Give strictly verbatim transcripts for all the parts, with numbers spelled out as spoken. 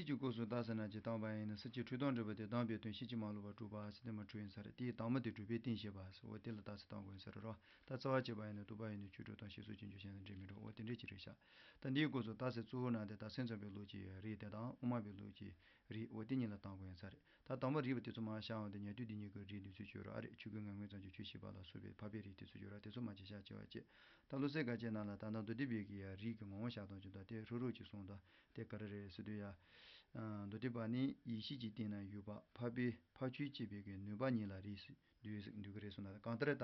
ཀྱི་སྐབས་སུ་རྟགས་གསལ་ན་ཅིག་བཏང་བ་ཡིན་ན་སྲིད་ཀྱི་འཁྲུལ་སྟངས་འགྲུབ་པ་དེ་གདམས་པའི་དོན་ཤེས་བྱེད་མ་ལོག་པར་གྲུབ་པ་ཟེར་དེ་མ་འཁྲུལ་ཡིན་ས་རེད། དེའི་གདམས་མུ་སྟེགས་གྲུབ་པའི་རྟེན་བྱེད་པ་ཟེར་བ་དེ་ལ་རྟགས་གསལ་བཏང་དགོས་ཡིན་ས་རེད་རོ། ད་རྩ་བ་བྱས་པ་ཡིན་ན་རྟོག་པ་ཡིན་ན་ཆོས་སྒྲུབ་དང་ཞེ་སོགས་ཀྱི་འཇུག་བྱེད་ནི་འབྲེལ་མི་འགྲོ། འོ་དེ་འདྲས་ཅིག་རེད་ཤག་ད་འདིའི་སྐབས་སུ་རྟགས་གསལ་གཙོ་བོ་ན་དེ་ད་སེམས་ཙམ་པའི་ལུགས་ཀྱི་རིགས་དེ་དང་དབུ་མ་པའི་ལུགས་ཀྱི་རིགས་འོ་དེ་གཉིས་ལ་བཏང་དགོས་ཡིན་ས་རེད། ད་དང་པོ་རིགས་པ་དེ་ཚོ་མར་བཞག་འོང་དེ་ཉན་ཐོས་འདི་གཉིས་ཀྱི་རིགས་འདི་ཚོ་ཡོད་ར་ཨ་རེད། ཆོས་སྐུའི་ངང་ངོས་ཙམ་གྱི་ཆོས་ཤེས་པ་ལ་སོགས་པའི་འཕགས་པའི་རིགས་དེ་ཚོ་ཡོད་ར། དེ་ཚོ་མ་ཅིག་བཞག་བྱས་པ་བྱས། ད་བློ་གསལ་དགའ་སྐྱེས་ནང་ལ་ད་ལྟ་མདོ་སྡེ་པའི་གི་ཡ་རིགས་ཀྱི་ངོ་བོ་བཞག་སྟངས་ཀྱི་ད་དེ་ཧྲུལ་ཧྲུལ་ཅིག་གསུངས་ད་དེ་ག་རེ་རེད་ཟེར་དུས་ཡ། མདོ་སྡེ་པ་ནི་ཡེ་ཤེས་ཀྱི་སྟེང་ན་ཡོད་པ་འཕགས་པའི་འཕགས་ཆོས་སྐྱེད་པའི་གི་ནུས་པ་གཉིས་ལ་རིགས་སུ་འདུས་འདུས་ཀྱི་རེད་གསུངས་ན། གང་ལྟར་ད་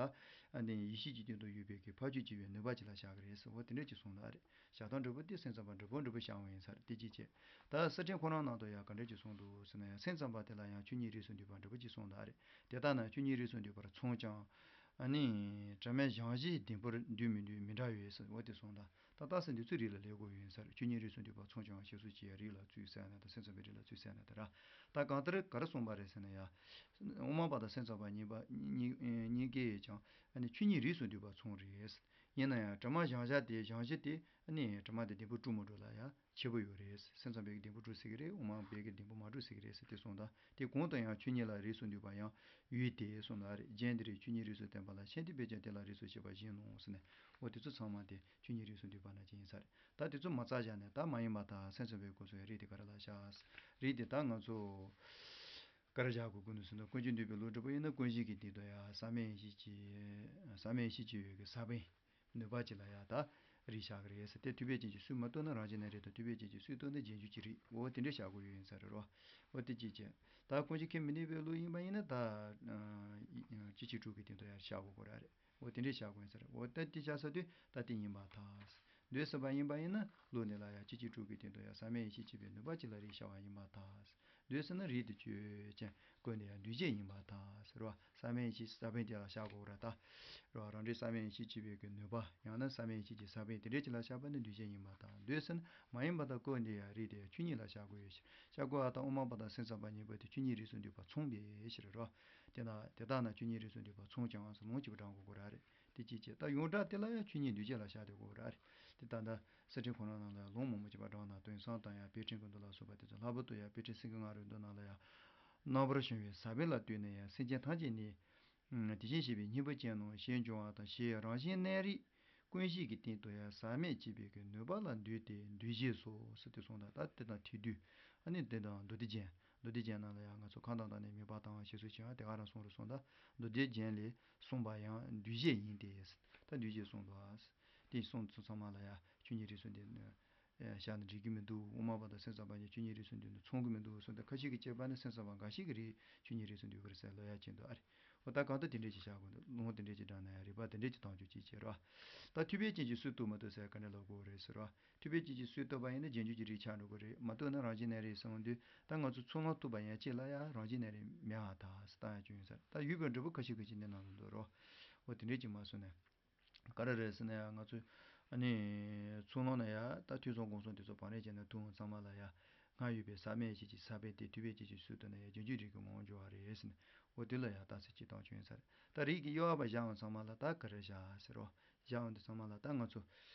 ཨ་ནི་ཡེ་ཤེས་ཀྱི་སྟེང་དུ་ཡོད་པའི་གི་འཕགས་ཆོས་སྐྱེ་བའི་ནུས་པ་ཅིག་ལ་བཞག་གི་རེད་ཟེར་བ་དེ་འདྲ་ཅིག་གསུངས་ད་རེད། བཞག་སྟངས་འདྲ་པོ་དེ་སེམས་ཙམ་པ་འདྲ་པོ་འདྲ་པོ་བཞག་འོང་ཡིན་ས་རེད། དེ་ཅིག་བྱས། ད་གསེར་ཕྲེང་ཁོ་རང་ནང་དུ་ཡང་ག་འདྲ་ཅིག་གསུངས་འདུག་ཟེར་ན་ཡང་སེམས་ཙམ་པ་དེ་ལ་ཡང་ཆོས་ཉིད་རིགས་སུ་འདུས་པ་འདྲ་པོ་ཅིག་གསུངས་ད་རེད། དེ་ལྟ་ན་ཆོས་ཉིད་རིགས་སུ་འདུས་པར་མཚུངས་ཀྱང་ཨ་ནི་དྲི་མ་གཞན་བཞིའི་ལྡེམ་པོར་འདུས་མི་འདུས་མི་འདྲ་བས་ཟེར་བ་དེ་གསུངས་ད། ད་རྟགས་གསལ་འདི་ཚོ་རིགས་ལ་ལས་དགོས་ཡིན་ས་རེད། ཆོས་ཉིད་རིགས་སུ་འདུས་པ་མཚུངས་ཀྱང་ཞེས་སོགས་ཀྱི་རིགས་ལ་ཚུད་ཟེར་ན་ད་སེམས་ཙམ་པའི་རིགས་ལ་ཚུད་ཟེར་ན་ད་ར། ད་གང་ལྟར་ག་རེ་གསུངས་པ་རེད་ཟེར་ན་ཡ། དབུ་མ་པ་དང་སེམས་ཙམ་པ་གཉིས་པ་གཉིས་གཉིས་ཀས་ཀྱང་ཨ་ནི་ཆོས་ཉིད་རིགས་སུ་འདུས་པ་མཚུངས་རེད། ཡིན་ན་ཡང་དྲི་མ་གཞན་བཞག་དེ་གཞན་བཞི་དེ་ཨ་ནི་དྲི་མ་དེ་ལྡེམ་པོ་གྲུབ་མི་འགྲོ་ལ་ཡ་ཁྱད་པར་ཡོད་རེད། སེམས་ཙམ་པའི་གི་ལྡེམ་པོ་གྲུབ་སྲིད་ཀྱི་རེད། དབུ་མ་པའི་གི་ལྡེམ་པོ་མ་གྲུབ་སྲིད་ཀྱི་རེད་ཟེར་དེ་གསུངས་ད། དེ་གོང་དུ་ཡང་ཆོས་ཉིད་ལ་རིགས་སུ་འདུས་པ་ཡང་ཡོད་དེ་གསུངས་ད་རེད། རྒྱན་འདི་རིགས་ཆོས་ཉིད་རིགས་སུ་བསྟན་པ་ལ་ཤན་ཏེ་དཔེ་ཀྱང་དེ་ལ་རིགས་སུ་བྱེད་པ་བཞིན་ནོ་ཟེར་ནས་འོ་དེ་ཚོ་ཚང་མ་དེ་ཆོས་ཉིད་རིགས་སུ་འདུས་པ་ན་ཅི་ཡིན་ས་རེད། ད་དེ་ཚོ་མ་རྩ་བཞག་ནས་ད་མ་ཡིན་པ་དང་སེམས་ཙམ་པའི་སྐབས་སུ་ཡང་རིགས་དེ་ག་རེ་ལ་བཞག་རིགས་དེ་ད་ང་ཚོ་ག་རེ་བཞག་དགོས་ཀྱི་འདུག་ཟེར་ན། ཀུན་མཁྱེན་འདུས་པའི་ལུགས་འདྲ་པོ་ཡིན་ན་ཀུན་གཞི་གི་སྟེང་དུ་ཡང་ཟག་མེད་ཡེ་ཤེས་ཀྱི་ཟག་མེད་ཡེ་ཤེས་ཀྱི་ཡོད་ཀྱི་ས་བོན་ནུས་པ་ཅིག་ལ་ཡང་ད་རིགས་བཞག་གི་རེད་ཟེར་ཏེ། ཐུབ་པའི་རྒྱན་གྱིས་སུས་མ་བསྟོད་ན་རང་བཞིན་ནས་རེད་དང་། ཐུབ་པའི་རྒྱན་གྱིས་སུས་བསྟོད་ན་རྗེས་འཇུག་གི་རིགས། འོ་དེ་འདྲ་བཞག་དགོས་ཡོད་ཡིན་ས་རེད་རོ། འོ་དེ་གཅིག་བྱས། ད་ཀུན་མཁྱེན་མི་ནུས་པའི་ལུགས་ཡིན་པ་ཡིན་ན་ད་སྤྱི་གཅིག་དྲུག་གི་སྟེང་དུ་ཡང་བཞག་དགོས་ཀྱི་རེད། འོ་དེ་འདྲས་བཞག་དགོས་ཡིན་ཟེར། འོ་ད་དེ་བཞག་ས་དུས་ད་དེ་ཡིན་པར་ཐལ། འདོད་སྲིད་པ་ཡིན་པ་ཡིན་ན་ལུགས་འདི་ལ་ཡང་སྤྱི་གཅིག་དྲུག་གི་སྟེང་དུ་ཡང་ཟག་མེད་ཡེ་ཤེས་སྐྱེད་པའི་ནུས་པ་ཅིག་ལ་རིགས་བྱ་བ་ཡིན་པར་ཐལ། འདོད་སྲིད་ན་རིགས་དེ་ཆོས་ཅན། ཀུན་ནས་ཡང་འདུས་བྱས་ཡིན་པར་ཐལ་ཟེར་བ། ཟག་མེད་ཡེ་ཤེས་ས་བོན་དེ་ལ་བཞག་དགོས་ར་ད། ར་རང་འབྲས་ཟག་མེད་ཡེ་ཤེས་སྐྱེད་པའི་གི་ནུས་པ་ཡང་ན་ཟག་མེད་ཡེ་ཤེས་ཀྱི་ས་བོན་དེ་འདྲས་ཅིག་ལ་བཞག་པ་ནི་འདུས་བྱས་ཡིན་པར་ཐལ། འདོད་སྲིད་ན་མ་ཡིན་པར་ཐལ། ཀུན་ནས་ཡང་རིགས་དེ་ཆོས་ཉིད་ལ་བཞག་དགོས་ཡོད་ཕྱིར། བཞག་དགོས་པར་ཐལ། དབུ་མ་པ་དང་སེམས་ཙམ་པ་གཉིས་པོ་དེ་ཆོས་ཉིད་རིགས་སུ་འདུས་པ་མཚུངས་པའི་ཕྱིར་རོ། དེ་ན་དེ་ལྟ་ན་ཆོས་ཉིད་རིགས་སུ་འདུས་པ་མཚུངས་ཀྱང་ཟེར་ལུང་གཅིག་པ་བགྲང་དགོས་ཀྱི་ར་རེད། དེ་གཅིག་བྱས། ད་ཡོངས་གྲགས་དེ་ལ་ཡང་ཆོས་ཉིད་འདུས་བྱས་ལ་བཞག་སྡོད་དགོས་ཀྱི་ར་རེད། དེ་ད་ལྟ་གསེར་ཕྲེང་ཁོ་རང་ནང་ལ་ཡང་ལུང་མང་པོ་ཅིག་པ་བགྲངས་ན་དོན་བཟང་དང་ཡང་དཔེ་ཕྲེང་ཀུན་བཏུས་ལ་སོགས་པ་དེ་ཚོ། ལྷག་པར་དུ་ཡང་དཔེ་ཕྲེང་སེང་གེ་ལྔ་རིགས་བསྡུས་ནང་ལ་ཡང་། རྣམ་པར་བྱང་བའི་ས་བོན་ལ་ལྟོས་ནས་ཡང་། སེམས་ཅན་ཐམས་ཅད་ནི་དེ་བཞིན་གཤེགས་པའི་སྙིང་པོ་ཅན་ནོ་ཞེས་འབྱུང་བ་དང་། ཞེས་རང་བཞིན་གནས་རིགས་ཀུན་གཞི་གི་སྟེང་དུ་ཡང་ཟག་མེད་སྐྱེད་པའི་གི་ནུས་པ་ལ་འདུས་ཏེ་འདུས་བྱས་སོ་ཟེར་ཏེ་གསུངས་ད། ད་དེ་དང་ཐད་དུས་ཨ་ནི་དེ་དང་མདོ་སྡེ་རྒྱན། མདོ་སྡེ་རྒྱན་ནང་ལ་ཡང་ང་ཚོ་ཁམས་དང་བདག་ཉིད་མོས་པ་དང་ཞེས་སོགས་ཀྱང་དེ་ག་རང་གསུངས་རུ་སོང་ད། མདོ་སྡེ་རྒྱན་ལས་གསུངས་པ་ཡང་འདུས་བྱས་ཡིན་ཏེ། ད་འདུས་བྱས་གསུངས་འདུག་ཨ། དེ་གསུངས་ཚོ་ཚང་མ་ལ་ཡང་ཆོས་ཉིད་རིགས་སུ་འདུས་ནས་བཞག་ན་འགྲིག་གི་མི་འདུག། དབུ་མ་པ་དང་སེམས་ཙམ་པ་གཉིས་ཆོས་ཉིད་རིགས་སུ་འདུས་ནས་མཚུངས་གི་མི་འདུག་གསུངས་ཏེ། ཁ་ཤས་ཀྱིས་དཔྱད་པ་ནི་སེམས་ཙམ་པ་འགའ་ཞིག་གིས་རིགས་ཆོས་ཉིད་རིགས་སུ་འདུས་པར་ཟེར་ལབ་ཡ་ཅིག་འདུག་ཨ་རེ། འོ་ད་གང་ལྟར་དེ་འདྲས་ཅིག་བཞག་དགོས་འདུག། ལུང་དེ་འདྲས་ཅིག་བགྲངས་ན་ཡང་རིགས་པ་དེ་འདྲས་ཅིག་བཏང་ཆོག་ཅིག་བྱེད་རོགས། ད་ཐུབ་པའི་རྒྱན་གྱིས་སུས་བསྟོད་མི་བསྟོད་ཟེར་ག་འདྲ་ལབ་དགོས་རེད་ཟེར་རོགས། ཐུབ་པའི་རྒྱན་གྱིས་སུས་བསྟོད་པ་ཡིན་ན་རྗེས་འཇུག་གི་རིགས་ཆགས་འགྲོ་གི་རེད། མ་བསྟོད་ན་རང་བཞིན་གནས་རིགས་གསུངས་དུས་ད་ང་ཚོ་ཚུར་ལོག་ཐུབ་པ་ཡང་ཅིག་ལ་ཡང་རང་བཞིན་གནས་རིགས་མེད་པར་ཐལ་ཟེར་བཏང་ཡ་ཅིག་ཡོད་ས་རེད། ད་ཡོད་པའི་འབྲས་བུ་ཁ་ཤས་ཀྱིས་ཅིག་འདི་ནང་ལ་འདུག་རོགས། འོ་དེ་འདྲས་ཅིག་མ་གསུངས་ནས། ག་རེ་རེད་ཟེར་ན་ཡང་ང་ཚོས་ཨ་ནི་ཚུར་ལོག་ན་ཡང་ད་ཐོས་བསམ་སྒོམ་གསུམ་དེ་ཚོ་བང་རིམ་བྱས་ནས་ཐུན་ཚང་མ་ལ་ཡང་སྔར་ཡོད་པའི་ཟག་མེད་ཡེ་ཤེས་ཀྱི་ས་བོན་དེ་ཐུབ་པའི་རྒྱན་གྱིས་སུས་བསྟོད་ན་ཡང་རྗེས་འཇུག་རིགས་ཀྱི་ངོ་བོར་འགྱུར་བ་རེད་ཟེར་ནས། འོ་དེ་ལ་ཡང་རྟགས་གསལ་གཅིག་བཏང་བྱུང་ཡིན་ས་རེད། ད་རིགས་ཀྱི་དབྱེ་བ་བཞག་ཡོང་ཚང་མ་ལ་ད་ག་རེ་བཞག་ཟེར་རོ། བཞག་ཡོང་དུས་ཚང་མ་ལ་ད་ང་ཚོ་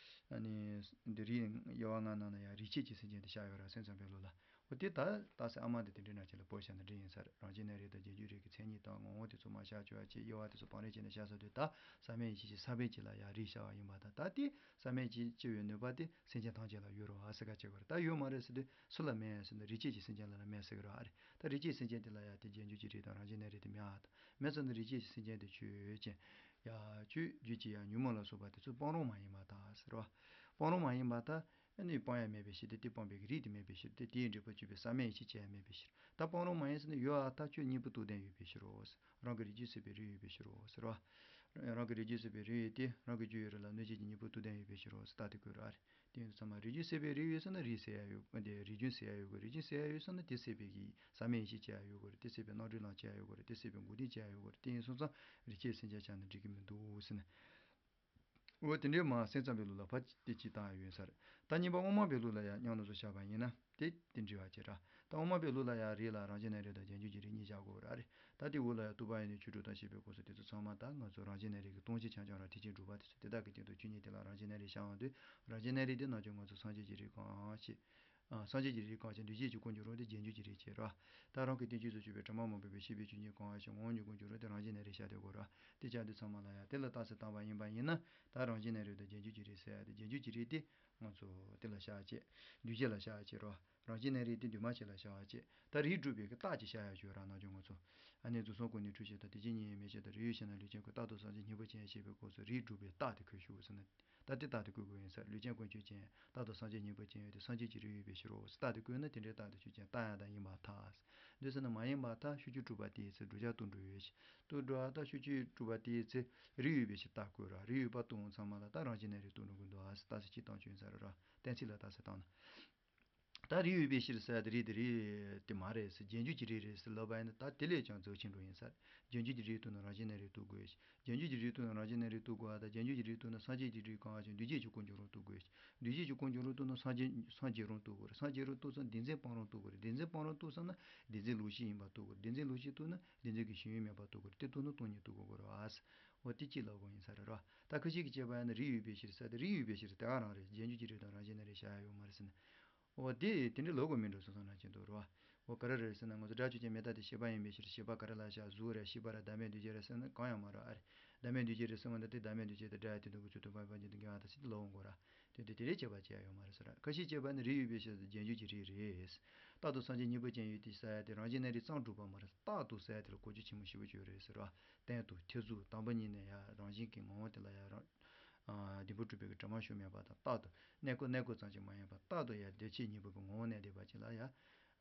ཨ་ནི་འདི་རིགས་དབྱེ་བ་ལྔ་ནང་ན་ཡང་རིགས་ཆད་ཀྱི་སེམས་ཅན་དེ་བཞག་ཡོད་ར། སེམས་ཙམ་པའི་ལུགས་ལ། འོ་དེ་ད་རྟགས་གསལ་ཨ་མ་འདི་དེ་འདྲའི་ནང་ཆེན་ལ་བོད་བཞག་ན་འགྲིག་ཡིན་ས་རེད། རང་བཞིན་གནས་རིགས་དང་རྗེས་འཇུག་རིགས་ཀྱི་མཚན་ཉིད་དང་ངོ་བོ་དེ་ཚོ་མར་བཞག་བཅུག་པ་བྱས། དབྱེ་བ་དེ་ཚོ་བང་རིམ་བྱས་ནས་བཞག་ཚར་དུས་ད་ཟག་མེད་ཡེ་ཤེས་ཀྱི་ས་བོན་གཅིག་ལ་ཡང་རིགས་བྱ་བ་ཡིན་པ་དང་། ད་དེ་ཟག་མེད་ཀྱི་སྐྱེ་བའི་ནུས་པ་དེ་སེམས་ཅན་ཐམས་ཅད་ལ་ཡོད་རེད་བ་ཟེར་ག་བྱེད་དགོས་རེད། ད་ཡོད་མ་རེད་ཟེར་དུས་སུ་ལ་མེད་ཟེར་ན་རིགས་ཆད་ཀྱི་སེམས་ཅན་ལ་ན་མེད་ཟེར་གི་རེད་བ། ཨ་རེད། ད་རིགས་ཆད་སེམས་ཅན་དེ་ལ་ཡང་དེ་རྗེས་འཇུག་གི་རིགས་དང་རང་བཞིན་གནས་རིགས་དེ་མེད་ཨ། ད་མེད་ཟེར་ན་རིགས་ཆད་ཀྱི་སེམས་ཅན་དེ་ཆོས་ཅན། ཡང་ཆོས་རྒྱུད་ཀྱི་ཡང་ཉོན་མོངས་ལ་སོགས་པ་དེ་ཚོ་སྤང་རུང་མ་ཡིན་པར་ཐལ་ཟེར་བ། སྤང་རུང་མ་ཡིན་པར་ཐལ། ཨ་ནི་སྤང་ཡང་མེད་པའི་ཕྱིར་ཏེ། དེ་སྤངས་པའི་རིགས་དེ་མེད་པའི་ཕྱིར་ཏེ། དེའི་འབྲས་བུ་གཅོད་པའི་ཟག་མེད་ཡེ་ཤེས་ཅན་ཡང་མེད་པའི་ཕྱིར། ད་སྤང་རུང་མ་ཡིན་ཟེར་ན་ཡོད་ཨ། ད་ཁྱོད་གཉིས་པོ་རྟོགས་ལྡན་ཡོད་པའི་ཕྱིར་རོ། རང་གི་རིགས་རྒྱུད་སྲིད་པའི་རིགས་ཡོད་པའི་ཕྱིར་རོ་ཟེར་བ། རང་གི་རིགས་རྒྱུད་སྲིད་པའི་རིགས་ཡོད་དེ། རང་གི་རྒྱུད་ཡོད་རིགས་ལ་གནོད་བྱེད་ཀྱི་གཉེན་པོ་རྟོགས་ལྡན་ཡོད་པའི་ཕྱིར་རོ་ཟེར་ད་དེ་དགོས་ར་ཨ་རེ། དེ་ཡིན་དུས་ཚང་མ་རིགས་རྒྱུད་སྲིད་པའི་རིགས་ཡོད་ཟེར་ན་རིགས་སྲིད་ཡ་ཡོད། དེ་རིགས་རྒྱུད་སྲིད་ཡ་ཡོད་དགོས། རིགས་རྒྱུད་སྲིད་ཡ་ཡོད་ཟེར་ན་དེ་སྲིད་པའི་གི་ཟག་མེད་ཡེ་ཤེས་ཅན་ཡང་ཡོད་དགོས་རེད། དེ་སྲིད་པའི་རྣམ་གྲོལ་ལམ་ཅན་ཡང་ཡོད་དགོས་རེད། དེ་སྲིད་པའི་འགོག་བདེན་ཅན་ཡང་ཡོད་དགོས་རེད། དེ་ཡིན་སོང་ཙང་རིགས་ཆད་སེམས་ཅན་ཆགས་ན་འགྲིག་གི་མི་འདུག་ཟེར་ནས། འོ་དེ་འདྲའི་མ་སེམས་ཙམ་པའི་ལུགས་ལ་ཕར་དེ་གཅིག་བཏང་ཡ་ཡོད་ས་རེད། ད་གཉིས་པ་དབུ་མ་པའི་ལུགས་ལ་ཡང་མཉམ་དུ་བཞག་པ་ཡིན་ན་དེ་དེ་འདྲ་བ་ཅིག་ར། ད་དབུ་མ་པའི་ལུགས་ལ་ཡང་རིགས་ལ་རང་བཞིན་གནས་རིགས་དང་རྗེས་འཇུག་གི་རིགས་གཉིས་བཞག་དགོས་ར་རེད། ད་དེ་འོག་ལ་ཡང་རྟོག་པ་ཡིན་ན་ཆོས་སྒྲུབ་དང་ཞེས་པའི་སྐབས་སུ་དེ་ཚོ་ཚང་མ་ད་ང་ཚོ་རང་བཞིན་གནས་རིགས་ཀྱི་སྟོང་ཆད་ཆ་འཇོག་རང་ཐེག་ཆེན་སྒྲུབ་པ་དེ་ཚོ་དེ་དག་གི་སྟེང་དུ་ཆོས་ཉིད་དེ་ལ་རང་བཞིན་གནས་རིགས་བཞག་ཡོང་དུས་རང་བཞིན་གནས་རིགས་དེ་ནང་བཞིན་ང་ཚོ་སངས་རྒྱས་ཀྱི་རིགས་གང་ཞིག་ཨ། སངས་རྒྱས་ཀྱི་རིགས་གང་ཞིག་འདུས་བྱས་ཀྱི་སྐུར་འགྱུར་རུང་དེ་རྗེས་འཇུག་གི་རིགས་བྱེད་རོ། ད་རང་གི་རྟེན་ཅན་སོགས་ཆོད་པའི་དྲི་མ་མང་པོས་བསྐོར་བའི་ཤེས་པའི་ཆོས་ཉིད་གང་ཞིག་ངོ་བོ་ཉིད་སྐུར་འགྱུར་རུང་དེ་རང་བཞིན་གནས་རིགས་བྱ་སྟེ་གོ་རོ། དེ་ཆ་འདི་ཚང་མ་ལ་ཡང་དེ་ལ་རྟགས་གསལ་བཏང་བ་ཡིན་པ་ཡིན་ན། ད་རང་བཞིན་གནས་རིགས་དང་རྗེས་འཇུག་གི་རིགས་ཟེར་ཡ་དེ། རྗེས་འཇུག་གི་རིགས་དེ་ང་ཚོ་དེ་ལ་བཞག་བྱས། འདུས་བྱས་ལ་བཞག་བྱས་རོ། རང་བཞིན་གནས་རིགས་དེ་འདུས་མ་བྱས་ལ་བཞག་བྱས། ད་རིགས་སྒྲུབ་པའི་གི་རྟགས་ཅིག་བཞག་ཡ་བྱོས་ར། ནང་ཆོས་ང་ཚོ་ཨ་ནི་རྫོགས་སངས་སྐུ་ནི་འཁྲུལ་ཤེས་དང་། དེ་བཞིན་ཉིད་ཡིན་མིན་ཤེས་དང་། རིགས་ཡོད་ཕྱིར་ན་ལུས་ཅན་ཀུན། རྟག་ཏུ་སངས་རྒྱས་སྙིང་པོ་ཅན། ཞེས་པའི་སྐབས་སུ་རིགས་སྒྲུབ་པའི་རྟགས་དེ་ཁོས་ཞུ་ཟེར་ན། ད་དེ་རྟགས་དེ་བཀོད་དགོས་ཡིན་ས་རེད། ལུས་ཅན་ཀུན་ཆོས་ཅན། རྟག་ཏུ་སངས་རྒྱས་སྙིང་པོ་ཅན་ཡོད་དེ། སངས་རྒྱས་ཀྱི་རིགས་ཡོད་པའི་ཕྱིར་རོ། རྟགས་དེ་བཀོད་ན་དེ་འདྲའི་རྟགས་དེ་ཆོས་ཅན། རྟགས་ཡང་དག་ཡིན་པར་ཐལ། འདོད་ཟེར་ན་མ་ཡིན་པར་ཐལ། ཤོག་གུ་དྲུག་པ་དེའི་ཚེ་བསྒྲུབ་བྱ་ལྟུང་འགྲོ་ཡོད་ཕྱིར། ལྟུང་འགྲོ་བ་དང་ཤོག་གུ་དྲུག་པ་དེའི་ཚེ་རིགས་ཡོད་པའི་ཕྱིར་རྟགས་བཀོད་ར། རིགས་ཡོད་པ་ལྟུང་ཚང་མ་ལ་ད་རང་བཞིན་གནས་རིགས་ལྟུང་འགྲོ་གི་འདུག་ཨ། རྟགས་གསལ་གཅིག་བཏང་ཆོག་ཡིན་ས་རེད་ར། གཏན་ཚིགས་ལ་རྟགས་གསལ་བཏང་ན། ད་རིགས་ཡོད་པའི་ཕྱིར་ཟེར་ཡ་དེ་རིགས་དེ་རིགས་དེ་མ་རེད་ཟེར། རྗེས་འཇུག་གི་རིགས་རེད་ཟེར་ལབ་པ་ཡིན་ན། ད་དེ་ལས་ཀྱང་རྫོགས་ཕྱིར་འགྲོ་ཡིན་ས་རེད། རྗེས་འཇུག་གི་རིགས་ལྟུང་ན་རང་བཞིན་གནས་རིགས་ལྟུང་དགོས། རྗེས་འཇུག་གི་རིགས་ལྟུང་ན་རང་བཞིན་གནས་རིགས་ལྟུང་དགོས་པ་དང་། རྗེས་འཇུག་གི་རིགས་ལྟུང་ན་སངས་རྒྱས་ཀྱི་རིགས་གང་ཞིག་འདུས་བྱས་ཀྱི་སྐུར་འགྱུར་རུང་ལྟུང་དགོས། འདུས་བྱས་ཀྱི་སྐུར་འགྱུར་རུང་ལྟུང་ན་སངས་རྒྱས་སངས་རྒྱས་རུང་ལྟུང་དགོས་རེད། སངས་རྒྱས་རུང་ལྟུང་ཙང་བདེན་འཛིན་སྤང་རུང་ལྟུང་དགོས་རེད། བདེན་འཛིན་སྤང་རུང་ལྟུང་ཙང་ན་བདེན་འཛིན་ལོག་ཤེས་ཡིན་པ་ལྟུང་དགོས་རེད། བདེན་འཛིན་ལོག་ཤེས་ལྟུང་ན་བདེན་འཛིན་གྱི་ཞེན་ཡུལ་མེད་པ་ལྟུང་དགོས་རེད། དེ་ལྟུང་ན་སྟོང་ཉིད་ལྟུང་དགོས་དགོས་རེད་བ། འོ་དེ་གཅིག་ལབ་དགོས་ཡིན་ས་རེད་ར། ད་ཁ་ཅིག་གིས་བྱས་པ་ཡིན་ན་རིགས་ཡོད་པའི་ཕྱིར་ཟེར་ཏེ། རིགས་ཡོད་པའི་ཕྱིར་དེ་ག་རང་རེད། རྗེས་འཇུག་གི་རིགས་དང་རང་བཞིན་གནས་རིགས་བཞག་ཡ་ཡོད་མ་རེད་ཟེར་ན། འོ་དེ་དེ་འདྲའི་ལབ་དགོས་མིན་འགྲོ་སོང་ཙང་ན་ཅི་འདུག་རེད་བ། འོ་ག་རེ་རེད་ཟེར་ན། ང་ཚོ་སྒྲ་ཆོས་ཅན། མི་རྟག་སྟེ། ཤེས་པ་ཡིན་པའི་ཕྱིར། ཤེས་པ་ག་རེ་ལ་བཞག་གཟུགས་རེད། ཤེས་པ་རེད། བདག་མེད་འདུས་བྱས་རེད་ཟེར་ན་གང་ཡང་མ་རེད་ཨ་རེད། བདག་མེད་འདུས་བྱས་རེད་ཟེར་བ་འདི་དེ་བདག་མེད་འདུས་བྱས་དེ་སྒྲ་ཡང་དེ་དུས་ཀྱི་ཚུལ་དུ་འཕངས་པ་ཉིད་དུ་འགལ་བ་དང་ཕྱིར་དེ་ལབ་འོང་གོ་ར། དེ་དེ་དེ་རེད། བྱས་པ་བྱས་ཡ་ཡོད་མ་རེད་ཟེར་ར། ཁ་ཤས་བྱས་པ་ནི་རིགས་ཡོད་པའི་ཕྱིར་དང་རྗེས་འཇུག་གི་རིགས་རེད། རྟག་ཏུ་སངས་རྒྱས་སྙིང་པོ་ཅན་ཡོད་དེ་ཟེར་ཡ་དེ་རང་བཞིན་གནས་རིགས་ཙམ་སྒྲུབ་པ་མ་རེད། རྟག་ཏུ་ཟེར་ཡ་དེ་ལ་གོ་རྒྱུ་ཆེན་པོ་ཞེ་པོ་ཅིག་ཡོད་རེད་ཟེར་ར། གཏན་དུ་ཐེར་ཟུག་དང་པོ་ཉིད་ནས་ཡ་རང་བཞིན་གྱི་ངོ་བོ་དེ་ལ་ཡ་རང་ཨ་བདེན་པར་གྲུབ་པའི་གི་དྲི་མ་ཞུགས་མེད་པ་དང་། རྟག་ཏུ་གནས་སྐབས་གནས་སྐབས་ཙམ་ཞིག་མ་ཡིན་པར་རྟག་ཏུ་ཡ་བདེ་ཆེན་གཉིས་པོ་གི་ངོ་བོ་གནས་བསྡད་པ་ཅིག་ལ་ཡ།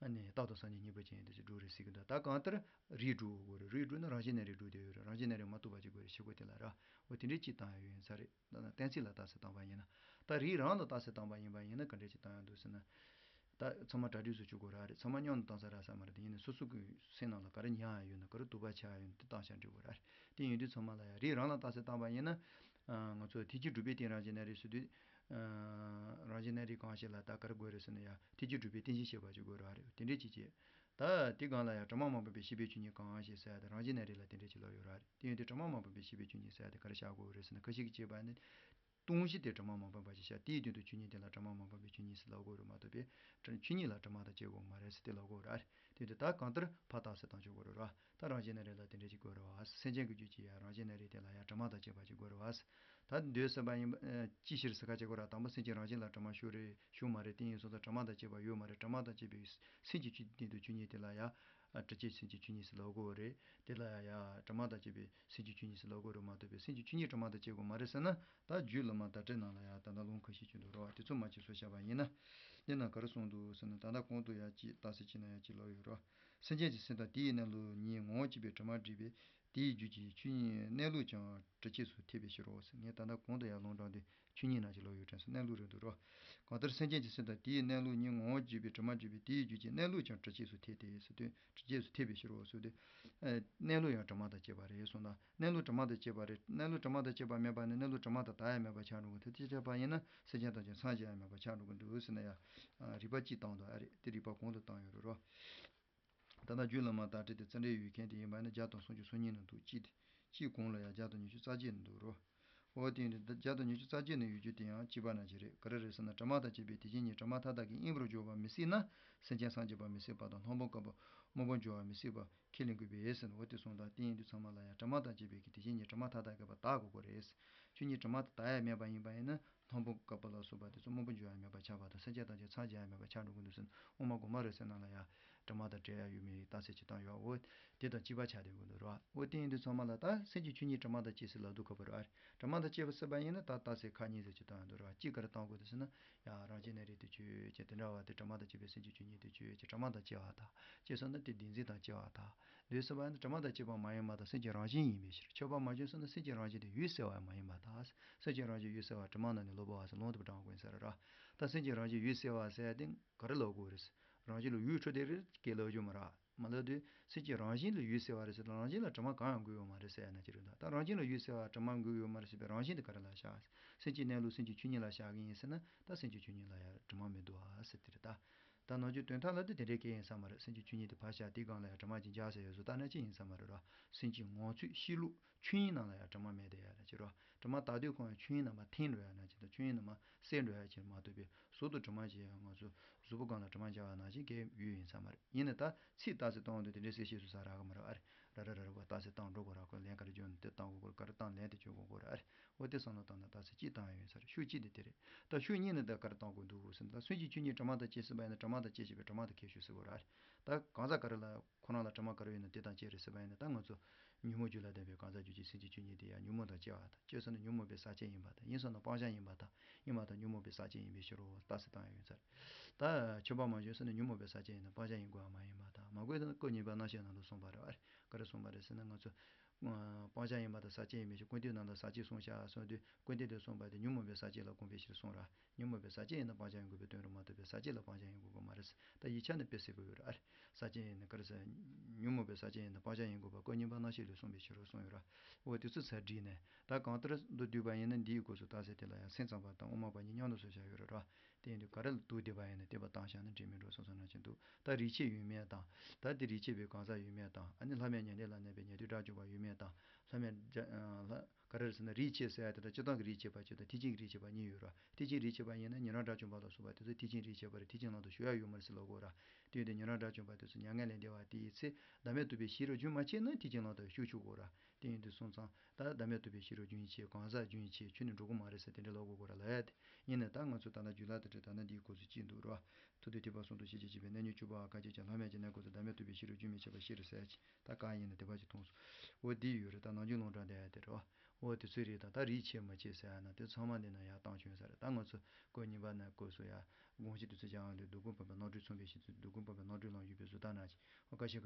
ཨ་ནི་རྟག་ཏུ་སངས་རྒྱས་སྙིང་པོ་ཅན་ཡོད་དེ་ཅིག་སྒྲུབ་རེད་ཟེར་གི་འདུག་ད་གང་ལྟར་རིགས་སྒྲུབ་དགོས་རེད། རིགས་སྒྲུབ་ན་རང་བཞིན་གནས་རིགས་སྒྲུབ་བསྡད་ཡོད་རེད། རང་བཞིན་གནས་རིགས་མ་གཏོགས་པ་ཅིག་དགོས་རེད། ཤེས་སྒོ་དེ་ལ་ར། འོ་དེ་འདྲའི་གཅིག་བཏང་ཡ་ཡོད་ཡིན་ས་རེད། ད་ནི་གཏན་ཚིགས་ལ་རྟགས་གསལ་བཏང་པ་ཡིན་ན། ད་རིགས་རང་ལ་རྟགས་གསལ་བཏང་པ་ཡིན་པ་ཡིན་ན་ག་འདྲ་ཅིག་བཏང་ཡ་འདུག་ཟེར་ན། ད་ཚང་མ་གྲ་སྒྲིག་བཟོ་བཅུག་དགོས་ར་རེད། ཚང་མ་མཉམ་དུ་བཏང་ས་རག་ས་མ་རེད། དེ་ཡིན་ན་སོ་སོ་གི་སེམས་ནང་ལ་ག་རེ་ཉར་ཡ་ཡོད་ན། ག་རེ་སྡུག་པ་ཆགས་ཡ་ཡོད་ན། དེ་བཏང་བཞག་འགྲིག་གོ་ར་རེད། དེ་ཡིན་དུས་ཚང་མ་ལ་ཡ་རིགས་རང་ལ་རྟགས་གསལ་བཏང་པ་ཡིན་ན། ང་ཚོ་ཐེག་ཆེན་སྒྲུབ་པའི་སྟེང་རང་བཞིན་གནས་རིགས་ཟེར་དུས། རང་བཞིན་གནས་རིགས་གང་ཞིག་ལ་ད་ག་རེ་དགོས་རེད་ཟེར་ན། ཡ་ཐེག་ཆེན་སྒྲུབ་པའི་རྟེན་གཞི་བྱེད་པ་ཅིག་དགོས་ར་རེད། དེ་འདྲའི་ཅིག་བྱེད། ད་དེ་སྒང་ལ་ཡང་དྲི་མ་མང་པོས་འབད་ཤེས་པའི་ཆོས་ཉིད་གང་ཞིག་ཟེར་ཡ་དེ་རང་བཞིན་གནས་རིགས་ལ་དེ་འདྲ་ཅིག་ལབ་ཡོད་ར་རེད། དེ་ཡིན་དུས་དྲི་མ་མང་པོས་འབད་ཤེས་པའི་ཆོས་ཉིད་ཟེར་ཡ་དེ་ག་རེ་བཞག་དགོས་རེད་ཟེར་ན། ཁ་ཤས་ཀྱིས་བྱས་པ་ནི། ལྟུང་གཞི་དེ་དྲི་མ་མང་པོས་འབད་ཅེས་བྱ། དེའི་སྟེང་དུ་ཆོས་ཉིད་དེ་ལ་དྲི་མ་མང་པོས་འབད་ཆོས་ཉིད་ཟེར་ལབ་དགོས་རེད་མ་གཏོགས་པའི། དྲི་ཆོས་ཉིད་ལ་དྲི་མ་དང་བཅས་དགོས་མ་རེད་ཟེར་དེ་ལབ་དགོས་ར་རེད། དེ་དུས་ད་གང་ལྟར་ཕར་རྟགས་གསལ་བཏང་ཆོག་དགོས་རེད་ར། ད་རང་བཞིན་གནས་རིགས་ལ་དེ་འདྲ་ཅིག་དགོས་རེད་བ། སེམས་ཅན་གྱི་རྒྱུད་ཀྱི་ཡང་རང་བཞིན་གནས་རིགས་དེ་ལ་ཡང་དྲི་མ་དང་བཅས་པ་ཅིག་དགོས་རེད་བ། ད་འདོད་ཟེར་བ་ཡིན་པ། ཅི་ཕྱིར་ཟེར་ཁ་ཅིག་གོ་ར། དང་པོ་སེམས་ཅན་རང་བཞིན་ལ་དྲི་མ་ཞུགས་རེད། ཞུགས་མ་རེད། དེ་ཡིན་སོང་ཙང་དྲི་མ་དང་བཅས་པ་ཡོད་མ་རེད། དྲི་མ་དང་བཅས་པའི་སེམས་ཀྱི་ཆོས་སྟེང་དུ་ཆོས་ཉིད་དེ་ལ་ཡང་། ཨ། དྲི་བཅས་སེམས་ཀྱི་ཆོས་ཉིད་ཟེར་ལབ་དགོས་རེད། དེ་ལ་ཡང་དྲི་མ་དང་བཅས་པའི་སེམས་ཀྱི་ཆོས་ཉིད་ཟེར་ལབ་དགོས་རེད་མ་གཏོགས་པའི་སེམས་ཀྱི་ཆོས་ཉིད་དྲི་མ་དང་བཅས་དགོས་མ་རེད་ཟེར་ན། ད་རྒྱུད་བླ་མ་བརྡ་སྤྲོད་ནང་ལ་ཡང་ད་ལྟ་ལུང་ཁ་ཤས་ཅིག་འདུག་རེད་བ། དེ་ཚོ་མ་གཅིག་སོ་བྱ་བ་ཡིན་ན། དེ་ན་ག་རེ་གསུངས་འདུག་ཟེར་ན། ད་ལྟ་གོང་དུ་ཡང་ཅིག་རྟགས་གསལ་ཅིག་ན་ཡང་ཅིག་ལབ་ཡོད་རེད་བ། སེམས་ཅན་གྱི་སེམས་དང་དེའི་གནས་ལུགས་གཉིས་ངོ་བོ་གཅིག་པའི་དྲི་མ་བྲིས་པས། དེའི་རྒྱུད་ཀྱི་ཆོས་ཉིད་གནས་ལུགས་ཀྱང་དྲི་བཅས་སུ་ཐལ་བའི་ཕྱིར་རོ་ཟེར། ངས་ད་ལྟ་གོང་དུ་ཡང་ལུང་དྲངས་དུས་ཆོས་ཉིད་ནང་གི་ལོག་ཡོད་དྲན་སོང་། གནས་ལུགས་རེད་འདུག་རོ། གང་ལྟར་སེམས་ཅན་གྱི་སེམས་དང་དེའི་གནས་ལུགས་གཉིས་ངོ་བོ་གཅིག་པའི་དྲི་མ་བྲིས་པས། དེའི་རྒྱུད་ཀྱི་གནས་ལུགས་ཀྱང་དྲི་བཅས་སུ་ཐལ་ཏེ་ཟེར་དུས། དྲི་བཅས་སུ་ཐལ་བའི་ཕྱིར་རོ་ཟེར་དུས། ཨ། གནས་ལུགས་ཡང་དྲི་མ་དང་བཅས་པ་རེད་གསུངས་ན། གནས་ལུགས་དྲི་མ་དང་བཅས་པ་རེད། གནས་ལུགས་དྲི་མ་དང་བཅས་པ་མེད་པ་ནི་གནས་ལུགས་དྲི་མ་དང་བྲལ་ཡང་མེད་པ་ཆགས་འགྲོ་གི་འདུག་དེ་ཆགས་པ་ཡིན་ན་སེམས་ཅན་དང་ཀྱང་མཚམས་བཞག་ཡང་མེད་པ་ཆགས་འགྲོ་གི་འདུག་ཟེར་ན་ཡང་། ཨ། རིགས་པ་གཅིག་བཏང་འདུག་ཨ་རེད། དེ་རིགས་པ་གོང་དུ་བཏང་ཡོད་རེད་རོ། ད་ལྟ་རྒྱུད་བླ་མ་བརྡ་སྤྲོད་དེ་རྩ་འགྲེལ་ཡོད་མཁན་དེ་ཡིན་པ་ན་བརྒྱ་དང་སུམ་ཅུ་སོ་གཉིས་ནང་འདུག་གཅིག་གཅིག་གོང་ལ་ཡང་བརྒྱ་དང་ཉི་ཤུ་རྩ་བརྒྱད་ནང་འདུག་རོ། འོ་དེ་ཡིན་དུས་བརྒྱ་དང་ཉི་ཤུ་རྩ་བརྒྱད་ནང་ཡོད་རྒྱུ་དེ་ཡང་གཅིག་པ་ནང་བཞིན་རེད། ག་རེ་རེད་ཟེར་ན། དྲི་མ་དང་བཅས་པའི་དེ་བཞིན་ཉིད་དྲི་མ་མཐའ་དག་གི་དབྱིངས་རུ་འཇོག་པ་མི་སྲིད་ན། སེམས་ཅན་སངས་རྒྱས་པ་མི་སྲིད་པ་དང་། སྣང་བ་བསྐལ་པ་སྨོན་པར་འགྱུར་བ་མི་སྲིད་པ་ཁས་ལེན་དགོས་པས་ཟེར། འོ་དེ་གསུངས་དང་། དེ་ཡིན་དུས་ཚང་མ་ལ་ཡང་དྲི་མ་དང་བཅས་པའི་གི་དེ་བཞིན་ཉིད་དྲི་མ་མཐའ་དག་གི་བར་དག་དགོས་ཀྱི་རེད། ཆོས་ཉིད་དྲི་མ་དང་བྲལ་ཡང་མེད་པ་ཡིན་པ་ཡིན་ན། སྣང་བ་བསྐལ་པ་ལ་སོགས་པ་དེ་ཚོ་སྨོན་པར་འགྱུར་ཡང་མེད་པ་ཆགས་པ་དང་། སེམས་ཅན་དང་ཀྱང་མཚམས་བཞག་ཡང་མེད་པ་ཆགས་འགྲོ་གི་འདུག་ཟེར། དབུ་མ་དགོངས་པ་རབ་གསལ་ནང་ལ་ཡང་དྲི་མ་དང་བྲལ་ཡང་ཡོད་མེད་རྟགས་གསལ་ཅིག་བཏང་ཡོད། འོ་དེ་དང་གཅིག་པ་ཆགས་བསྡད་དགོས་འདུག་རོ། འོ་དེ་ཡིན་དུས་ཚང་མ་ལ་ད་སེམས་ཀྱི་ཆོས་ཉིད་དྲི་མ་དང་བཅས་ཟེར་ལབ་དུས་ཁ་པར་རོ། ཨ། དྲི་མ་དང་བཅས་པ་ཟེར་བ་ཡིན་ན་ད་རྟགས་གསལ་ཁག་གཉིས་ཟེར་ཅིག་བཏང་ཡོད་འདུག་རོ། གཅིག་ག་རེ་བཏང་དགོས་འདུག་ཟེར་ན། ཡང་རང་བཞིན་གནས་རིགས་དེ་ཆོས་ཅན། དེ་འདྲ་བ་དེ་དྲི་མ་དང་བཅས་པའི་སེམས་ཀྱི་ཆོས་ཉིད་དེ་ཆོས་ཅན། དྲི་མ་དང་བཅས་པ་དང་བཅས་སོང་ན་དེ་བདེན་འཛིན་དང་བཅས་པ་དང་། འདོད་ཟེར་བ་ཡིན་ན་དྲི་མ་དང་བཅས་པ་མ་ཡིན་པ་དང་སེམས་ཀྱི་རང་བཞིན་ཡིན་པའི་ཕྱིར། ཆོས་པ་མ་བྱུང་སོང་ན་སེམས་ཀྱི་རང་བཞིན་དེ་འོད་གསལ་བ་མ་ཡིན་པར་ཐལ། སེམས་ཀྱི་རང་བཞིན་འོད་གསལ་བ་དྲི་མ་ནང་ནས་ལོག་པ་བ་ཟེར་ལུང་དུ་བགྲང་དགོས་ས་རེད་ར། ད་སེམས་ཀྱི་རང་བཞིན་འོད་གསལ་བ་ཟེར་ཡ་དེ་ག་རེ་ལབ་དགོས་རེད། རང་བཞིན་ལ་འོད་འཕྲོ་དེ་རེད་སྐད་ལབ་རྒྱུ་མ་རེད། མ་ལབ་དུས་སེམས་ཀྱི་རང་བཞིན་ལ་འོད་གསལ་བ་རེད་ཟེར། རང་བཞིན་ལ་དྲི་མ་གང་ཡང་འགོས་ཡོད་མ་རེད་ཟེར་ཡ་ན་ཅི་རེད་ད། ད་རང་བཞིན་ལ་འོད་གསལ་བ་དྲི་མ་འགོས་ཡོད་མ་རེད་ཟེར་བའི་རང་བཞིན་དེ་ག་རེ་ལ་བཞག་སེམས་ཀྱི་གནས་ལུགས་སེམས་ཀྱི་ཆོས་ཉིད་ལ་བཞག་གི་ཡིན་ཟེར་ན། ད་སེམས་ཀྱི་ཆོས་ཉིད་ལ་ཡང་དྲི་མ་མི་འདུག་ཨ་ཟེར་དེ་རེད་ད། ད་ནང་ཆོས་དོན་དག་ལ་དེ་དེ་འདྲའི་སྐད་ཡིན་ས་མ་རེད། སེམས་ཀྱི་ཆོས་ཉིད་དེ་ཕར་བཞག་དེའི་སྒང་ལ་ཡང་དྲི་མ་ཅིག་འཇགས་ཟེར་ཡོད་བཟོ་ལྟ་ན་ཅི་ཡིན་ས་མ་རེད་ར། སེམས་ཀྱི་ངང་ཚུལ་གཤིས་ལུགས་ཆོས་དབྱིངས་ནང་ལ་ཡང་དྲི་མ་མེད་དེ་ཡ་ན་ཅི་རོ། དྲི་མ་དག་དུས་ཁོང་ཡང་ཆོས་དབྱིངས་ནང་མ་འཐིང་འགྲོ་ཡ་ན་ཅི་དང་། ཆོས་དབྱིངས་ནང་མ་སེལ་འགྲོ་ཡ་ཅི་མ་གཏོགས་པའི། གཟུགས་དང་གྲིབ་མ་བྱས་ཡང་ང་ཚོ་གཟུགས་པོ་གང་ལ་གྲིབ་མ་བྱས་པ་ནང་བཞིན་གའི་ཡུལ་ཡིན་ས་མ་རེད། ཡིན་ནའི་ད་ཚིག་རྟགས་གསལ་གཏོང་དུས་དེ་འདྲའི་གསལ་བཤད་སུ་ས་རག་གི་མ་རེད། ཨ་རེ། ར་ར་ར་ར་བ་རྟགས་གསལ་བཏང་འགྲོ་དགོས་ར། ཁོ་ལན་ག་རེ་བརྗོད་ན་དེ་བཏང་དགོས། ག་རེ་བཏང་ལན་དེ་བརྗོད་དགོས་དགོས་ར། ཨ་རེ། འོ་དེ་བསམ་བློ་བཏང་ན་རྟགས་གསལ་གཅིག་བཏང་ཡ་ཡོད་ས་རེད། ཤུགས་གཅིག་དེ་དེ་རེད། ད་ཤུགས་གཉིས་ནི་ད་ག་རེ་བཏང་དགོས་འདུག་ཟེར་ན། ད་སུན་འབྱིན་ཆོས་ཉིད་དྲི་མ་དང་བཅས་ཟེར་བ་ཡིན་ན་དྲི་མ་དང་བཅས་བྱས་པའི་དྲི་མ་དང་ཁྱད་ཆོས་ཟེར་དགོས་ར། ཨ་རེ། ད་གང་ཟག་ག་རེ་ལ་ཁོ་རང་ལ་དྲི་མ་ག་རེ་ཡོད་ན་དེ་དང་བཅས་རེད་ཟེར་བ་ཡིན་ན། ད་ང་ཚོ་ཉོན་མོངས་རྒྱུད་ལ་ལྡན་པའི་གང་ཟག་རྒྱུད་ཀྱི་སེམས་ཀྱི་ཆོས་ཉིད་དེ་ཡང་ཉོན་མོངས་དང་བཅས་པ་དང་། བཅས་ཟེར་ན་ཉོན་མོངས་པའི་ས་བཅད་ཡིན་པ་དང་། ཡིན་ཟེར་ན་སྤང་བྱ་ཡིན་པ་དང་། ཡིན་པ་དང་ཉོན་མོངས་པའི་ས་བཅད་ཡིན་པའི་ཕྱིར་རོ། རྟགས་གསལ་བཏང་ཡ་ཡོད་ས་རེད། ད་ཁྱོད་པ་མ་བྱོན་ཟེར་ན་ཉོན་མོངས་པའི་ས་བཅད་ཡིན་ན་སྤང་བྱ་ཡིན་དགོས་པ་མ་ཡིན་པ་དང་། མ་དགོས་ན་སྐུ་གཉིས་པ་རྣམ་བཤད་ནང་ལ་གསུངས་པ་རེད། ཨ་རེ། ག་རེ་གསུངས་པ་རེད་ཟེར་ན། ང་ཚོ་སྤང་བྱ་ཡིན་པ་དང་ས་བཅད་ཡིན་པའི་ཕྱིར། ཀུན་བཏུས་ནང་ལ་ས་བཅད་གསུངས་བཞག་གསུངས་དུས། ཀུན་བཏུས་དེ་གསུངས་པ་དེ་ཉོན་མོངས་པའི་ས་བཅད་ལ་གོམས་པའི་ཕྱིར་གསུངས་ར། ཉོན་མོངས་པའི་ས་བཅད་ཡིན་ན་སྤང་བྱ་ཡིན་དགོས་པའི་དོན་རུ་མ་གཏོགས་པའི་ས་བཅད་ལ་སྤང་བྱ་ཡིན་དགོས་ཀྱི་མ་རེད། ད་ཡིག་ཆ་ནི་དཔེ་གསལ་པོ་ཡོད་རེད། ཨ་རེ། ས་བཅད་ཡིན་ན་ག་རེ་ཟེར། ཉོན་མོངས་པའི་ས་བཅད་ཡིན་ན་སྤང་བྱ་ཡིན་དགོས་པ་སྐུ་གཉིས་པ་རྣམ་བཤད་ལས་གསུངས་པའི་ཕྱིར་རོ་གསུངས་ཡོད་ར། འོ་དེ་ཚོ་ཚར་བསྒྲིགས་ནས། ད་གང་ལྟར་མདོ་བསྡུས་པ་ཡིན་ན་འདིའི་སྐབས་སུ་རྟགས་གསལ་དེ་ལ་ཡང་སེམས་ཙམ་པ་དང་དབུ་མ་པ་གཉིས་མཉམ་དུ་གསུངས་བཞག་ཡོད་རེད་ར། དེ་ཡིན་དུས་ག་རེ་ལ་དུག་བསྡུས་པ་ཡིན་ན་དེ་བ་བཏང་བཞག་ན་འགྲིག་མིན་འགྲོ་བསམ་བསམ་ན་ཅི་འདུག། ད་རིགས་ཆད་ཡོད་མེད་དང་། ད་དེ་རིགས་ཆད་པའི་གང་ཟག་ཡོད་མེད་དང་། ཨ་ནི་ལྷ་མེད་ཉན་ཐོས་ལ་གནས་པའི་ཉན་ཐོས་དགྲ་བཅོམ་པ་ཡོད་མེད་དང་། ལྷ་མེད་དགྲ་ལྷ། ག་རེ་ཟེར་ན། རིགས་ཆད་ཟེར་ཡ་དེ་ལ་སྤྱིར་བཏང་གི་རིགས་ཆད་པ་གཅིག་དང་ཐེག་ཆེན་གྱི་རིགས་ཆད་པ་གཉིས་ཡོད་ར། ཐེག་ཆེན་རིགས་ཆད་པ་ཡིན་ན་ཉན་རང་དགྲ་བཅོམ་པ་ལ་སོགས་པ་དེ་ཚོ་ཐེག་ཆེན་རིགས་ཆད་པ་རེད། ཐེག་ཆེན་ནང་དུ་ཞུགས་ཡ་ཡོད་མ་རེད་ཟེར་ལབ་དགོས་ར། དེ་ཡོད་དེ་ཉན་རང་དགྲ་བཅོམ་པ་དེ་ཚོ་མྱ་ངན་ལས་འདས་པ་དེའི་ཚེ་བདག་མེད་རྟོགས་པའི་ཤེས་རབ་རྒྱུན་མ་ཆད་ན་ཐེག་ཆེན་ནང་དུ་ཞུགས་ཆོག་གོ་ར། དེ་ཡིན་དུས་སོང་ཙང་ད་བདག་མེད་རྟོགས་པའི་ཤེས་རབ་རྒྱུན་ཆད། གང་ཟག་རྒྱུན་ཆད། ཁྱོན་ནས་འགྲོ་གི་མ་རེད་ཟེར་དེ་འདྲ་ལབ་དགོས་གོ་ར་ལབ་ཡ་དེ། ཡིན་ནའི་ད་ང་ཚོ་ད་ལྟ་རྒྱུད་བླ་དེ་འདྲ་ད་ནི་འདིའི་སྐོར་སུ་གཅིག་འདུག་ར། ཐུབ་བསྟན་ཐེག་པ་གསུམ་དུ་ཤེས་བྱེད་ཅེས་པའི་གནས་ཉོན་གཅོད་པ་ག་ཅེས་ཀྱང་ལྷ་མེད་ཀྱི་གནས་སྐབས་སུ་བདག་མེད་རྟོགས་པའི་ཤེས་རབ་རྒྱུན་མི་ཆད་པར་ཤེས་རབ་གསལ་བྱེད། ད་གང་ཡིན་ན་དེ་བ་ཅིག་མཐོང་སོང་། འོ་འདི་ཡོད་རེད། ད་ནམ་རྒྱུན་ལུང་དྲངས་བསྡད་ཡ་དེ་རེད་བ། འོ་དེ་ཚོའི་རིགས་དང་། ད་རིགས་ཆད་མ་ཆད་ཟེར་ཡ་ན་དེ་ཚང་མ་འདི་ན་ཡར་བཏང་བྱུང་ས་རེད། ད་ང་ཚོ་སྐབས་གཉིས་པ་ན་སྐབས་སུ་ཡ་དགོངས་གཞི་དེ་ཚོ་སྦྱང་བ་ལས། སྡུག་ཀུན་སྤངས་པའི་རྣམ་གྲོལ་མཚོན་པའི་ཕྱིར་དུ། སྡུག་ཀུན་སྤངས་པའི་རྣམ་གྲོལ་ལམ་ཡོད་པའི་བཟོ་ལྟ་ན་ཅིག། འོ་ཁ་ཤས་ཀྱིས་